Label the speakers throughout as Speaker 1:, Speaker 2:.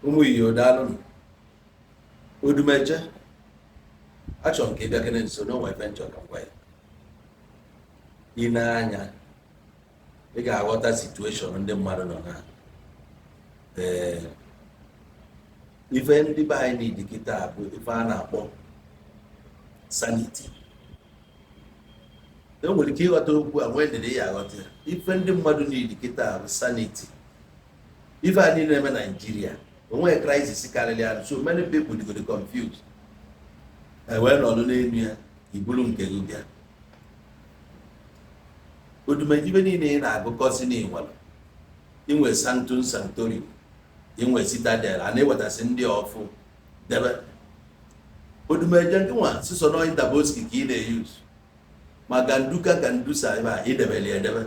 Speaker 1: Ụmụ iyo, daalụnụ. Odumeje, achọrọ m ka ị bịa kene nso n'onwe ife nchọ ka m gwa ya. Ị na-anya, ị ga-aghọta situation ndị mmadụ nọ na. Ee, ife ndị be anyị need kịta bụ ife a na-akpọ sanity. E nwere ike ịghọta okwu a, nwee ndịda ya aghọta ya. Ife ndị mmadụ need kịta bụ sanity. Ife a niile na-eme Naijiria, onweghị crisis karịrị ya. So many people dey confused. E wee nọdụ n'elu ya iburu nke gị bịa. Odumejibe niile ị na-agụkọsị na ịnwere inwe sanctum sanctorum, inwe citadel, a na-ewetasị ndị ọfụ debe. Odumeje, nke nwa sisọ na Indaboski ka ị na-eyuz ma ganduka gandusa ebe a idebere edebe.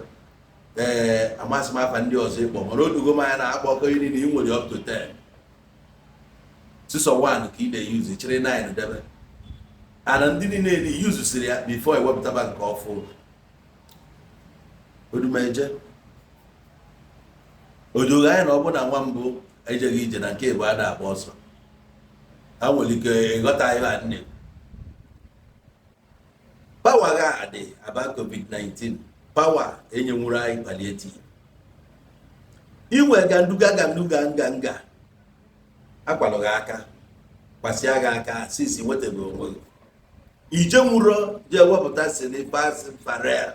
Speaker 1: Ee, amasị m afa ndị ọzọ ịkpọ, mana odugo m anya na-akpọ ọkọ iri na ị nwere up to 10. Sisọ 1 ka ị na-eyuzu, chịrị 9 debe ana. Ndị niile na yuzusiri ya before ewepụtaba nke ọfụ. Odumeje, odoghị anya na ọ bụ na nwa mbụ ejeghị ije na nke bụ a na-agba ọsọ. Ha nwere ike ịghọta ihe a nne power ga adị about COVID-19. Power enyenwuru anyị palliative. Inwe ganduga ganduga nga nga akwalụghị aka, kwasịa gị aka sisi nwetabeghị onwe gị. Ije nwụrụ jee wepụta Sylvas Farel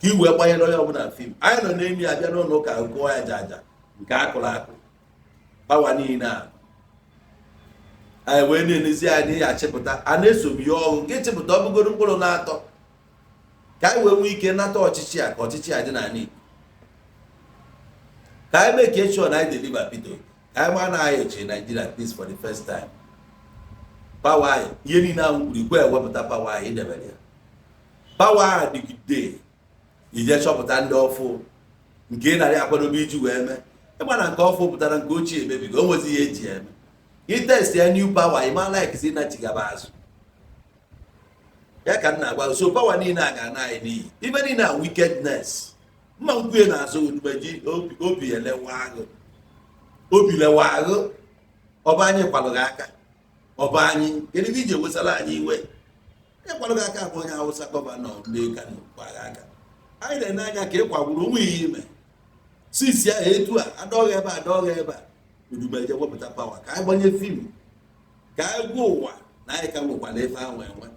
Speaker 1: ka i wee gbanyere onye ọbụla film. Anyị nọ n'elu ya bịa n'ụlọ ụka kụọ ya jaja nke akụrụ akụ. Power niile a anyị wee na-enezi anyị ya achịpụta a na-esobi ya ọgụ nke chịpụta ọbụgoro mkpụrụ na-atọ ka anyị wee nwee ike nata ọchịchị a, ka ọchịchị a dị n'ala Igbo, ka anyị mee ka sure na anyị deliver Peter Obi, ka anyị maa na anyị eche Nigeria peace for the first time. Power anyị, ihe niile ahụ kwuru ikwe ewepụta power anyị idebere ya. Power ahụ dịgide ije chọpụta ndị ọfụ nke ị narị akwadobe iji wee mee. Ịgba na nke ọfụ pụtara, nke ochie emebigo, o nwezi ihe eji eme. Itest ya new power, ịma like si na chigaba azụ ya ka m na-agwa. So power niile a ga-ana anyị n'iyi, ibe niile a wickedness. Mma nkwuye na-azụ odumeji, obi elewa agụ, obi lewa agụ. Ọba anyị kwalụghị aka, ọba anyị. Kedu ibe iji ewesara anyị iwe? Ịkwalụghị aka bụ onye Awụsa, governor ndị Kano kwaghị aka. Anyị na-ene anya ka ị kwagburu onwe ihe ime sisi ahụ etu a adọghị ebe a, adọghị ebe a. Odumeje, wepụta power ka anyị gbanye film, ka anyị gwa ụwa na anyị ka nwekwara ife ahụ enwe.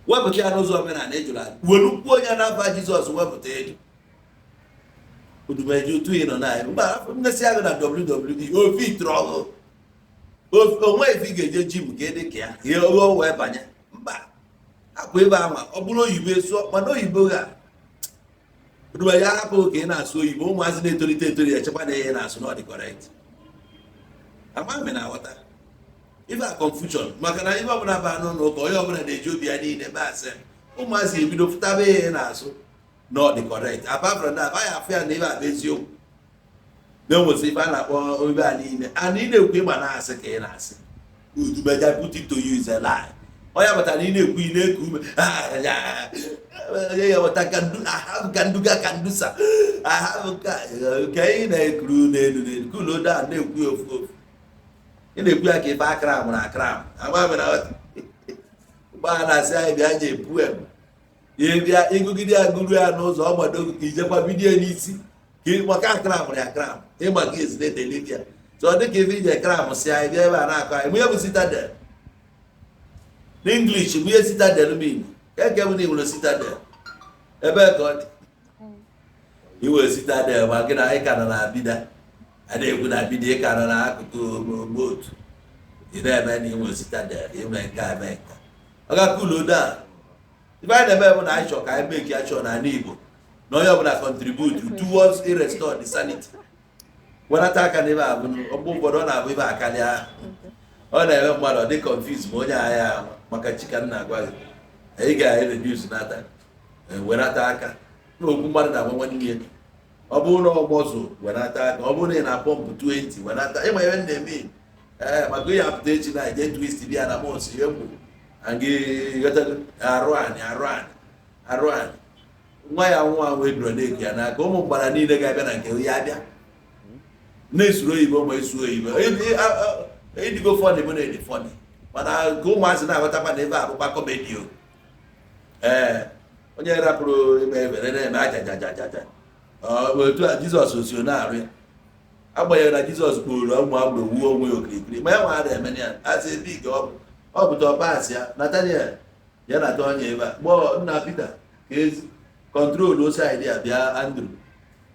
Speaker 1: Wepụta ya n'ụzọ omenala ejụrụ anyị, welu kwuo ya n'afa Jizọs. Wepụta eju Odumeje otu ị nọ na anyị mba nnesi agụ na WWE ofi trọgụ onwe ife ị ga-eje gym ka ị dị ka ya ihe o wee banye mba akwa ebe anwa. Ọ bụrụ oyibo esụọ, mana oyibo ga Odumeje ahapụ ka ị na-asụ oyibo. Ụmụazị na-etolite etoli echekwa na ihe na-asụ na ọ dị correct. Ama m na-aghọta ife a confusion, maka na ife ọbụla ba n'ụlọ ụka, onye ọbụla na-eji obi ya niile mee asị. Ụmụazị ebido fụtaba ihe na-asụ na ọ dị correct. Apart from that, ya afụ ya na ife a bụ eziokwu na enwesị ife a na-akpọ ebe a niile a na ị na-ekwu ịgba na-asị ka ị na-asị. Odumeje put it to you is a lie. Onye batara na ị na-ekwu, ị na-eku ume onye ya weta ganduga gandusa ahụ ka ị na-ekuru n'elu n'elu kulo da na-ekwu ya ofu ofu. Ị na-ekwu ya ka ife akram na akram ama mere mgbe a na-asị anyị bịa nye poem. Ị bịa ịgụgide ya, gụrụ ya n'ụzọ ọgbado ka ijekwa bido ya n'isi ka maka akram ya akram ịma ka esi na-edeli ya. So ọ dịka ife ije kram si anyị bịa ebe a na-akọ anyị mụ bụ citadel n'English, bụ ihe citadel mean. Eke bụ na ị nwere citadel, ebe ka ọ dị iwe citadel, ma gị na anyị ka nọ na bida a na-ekwu na bida, ị ka nọ n'akụkụ otu ị na-eme na inwe citadel ime nke a eme nke ọ ga-akụlo a. Ife anyị na-eme bụ na anyị chọrọ ka anyị mee ka achọ n'ala Igbo na onye ọbụla contribute towards restore the sanity. Wenata aka n'ebe a bụ ọgbụ ụfọdụ ọ na-abụ ibe akarịa, ọ na-eme mmadụ ọ dị confuse. Ma onye agha ama maka chika m na-agwa gị, anyị ga-reduce nata wenata aka n'okwu mmadụ na-agwa nwanne ya. Ọ bụrụ na ọgbọzụ, wenata aka. Ọ bụrụ na ị na-pump 20, wenata. Ịma ebe m na-eme ee maka onye apụta echi na eje twist bịa na mos ihe kwuru gị arụ anị arụ anị arụ anị nwa ya nwa nwa ebiro na-eku ya n'aka. Ụmụ mgbara niile ga-abịa na nke ya abịa. Na-esuru oyibo ma esu oyibo, ịdịgo funny bụ na ịdị funny, mana ka ụmụazị na-aghọtakwa na ebe a bụkwa comedy o. Ee, onye rapụrụ ime ebere na-eme ajajajajaja. Otu a Jizọs osi na-arụ ya, agbanyeghị na Jizọs kporo ụmụ agboro wuo onwe ya okirikiri, ma ya nwa na-eme ya asị big. Ọ bụ ọ pụta ọpasị ya Nathaniel ya na-ata onye ebe a gbọọ nna Peter ka ezi control side ya. Bịa Andrew,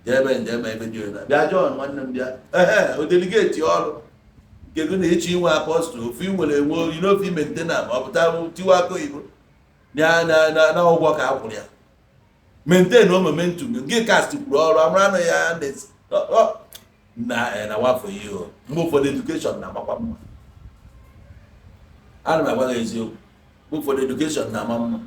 Speaker 1: jee ebe njem ebe dị ona. Bịa John nwanne m, bịa. Ehe, o delegate ọrụ nke gị na ịchọ inwe apostle ofu ị nwere enwe inofe maintain ma ọ pụta tiwa aka oyibo na na na na ụgwọ ka a kwụrụ ya maintain o momentum gị cast kwuru ọrụ amara nụ ya na na wafọ ihe o. Mgbe ụfọdụ education na-amakwa mma. Ana m agwa gị eziokwu, mgbe ụfọdụ education na-ama mma.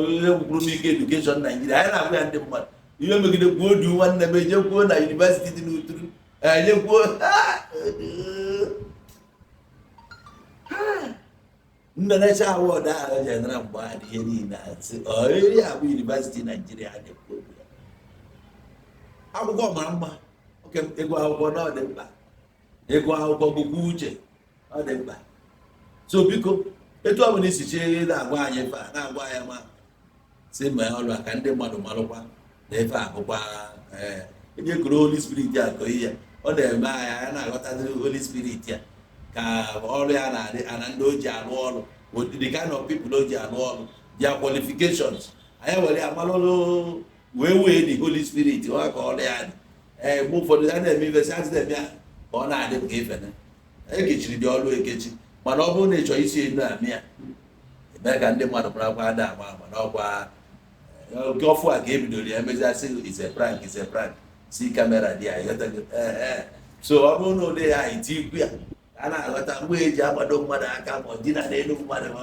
Speaker 1: Ihe gwuru m ike education Naijiria, anyị na-agwa ya ndị mmadụ ihe megide kwuo du nwanne m eje kwuo na university dị n'Uturu enye kwuo. Nnenecha award ahụ jenara mgbe ahụ, ihe niile asị eri abụ university Naijiria na-ekwu okwu ya. Akwụkwọ mara mma oke, ịgụ akwụkwọ na ọ dị mkpa, ịgụ akwụkwọ gụkwa uche, ọ dị mkpa. So biko, etu ọ bụla isi chee na-agwa anyị ife a, na-agwa ya ma si mee ọrụ a ka ndị mmadụ marụkwa na ife a bụkwa ee onye kuru Holy Spirit a kọ ihe ọ na-eme anyị. Anyị na-aghọtazi Holy Spirit a ka ọrụ ya na-adị ana ndị o ji arụ ọrụ, the kind of people o ji arụ ọrụ, their qualifications. Anyị were ya malụrụ wee wee the Holy Spirit ọ ka ọrụ ya dị. Ee, mgbe ụfọdụ a na-eme ife si asị na-eme ya ka ọ na-adị ka ife na ekechiri dị ọrụ ekechi, mana ọ bụrụ na ị chọrọ isi enu amị ya eme ka ndị mmadụ marakwa ada ama ama na ọkwa nke ọfụ a ka ebidoro ya emeziasị is a prank, is a prank. Si camera dị ya ịghọtago. Ee, so ọ bụrụ na ụdị ya iti ikwu ya a na-aghọta mgbe eji agbado mmadụ aka ma ọ dina n'elu mmadụ, ma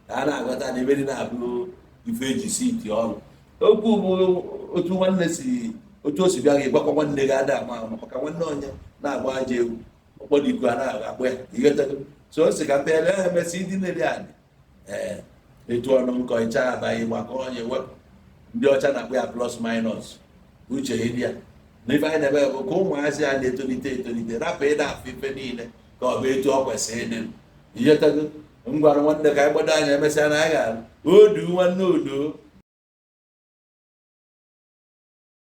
Speaker 1: ka a na-aghọta na ebe dị na-abụ ife eji si iti ọrụ okwu bụ otu nwanne si otu o si bịa gị gwakwa nwanne gị ada ama ama, maka nwanne onye na-agba aja egwu ọkpọrọ iko a na-akpọ ya, ịghọtago. So o si ka mpere ya emesi ịdị na-eri anị. Ee, etu ọnụ nkọ ịcha abaghị gbakọ onye wepụ ndị ọcha na-akpọ ya plus minus uche ịdị ya na ife anyị na-eme bụ ka ụmụazị a na-etolite etolite rapụ ịda afụ ife niile ka ọ bụ etu ọ kwesịrị ịdị, ịghọtago. Ngwara nwanne ka anyị gbado anya, emesịa na anyị ga-arụ odu nwanne odo.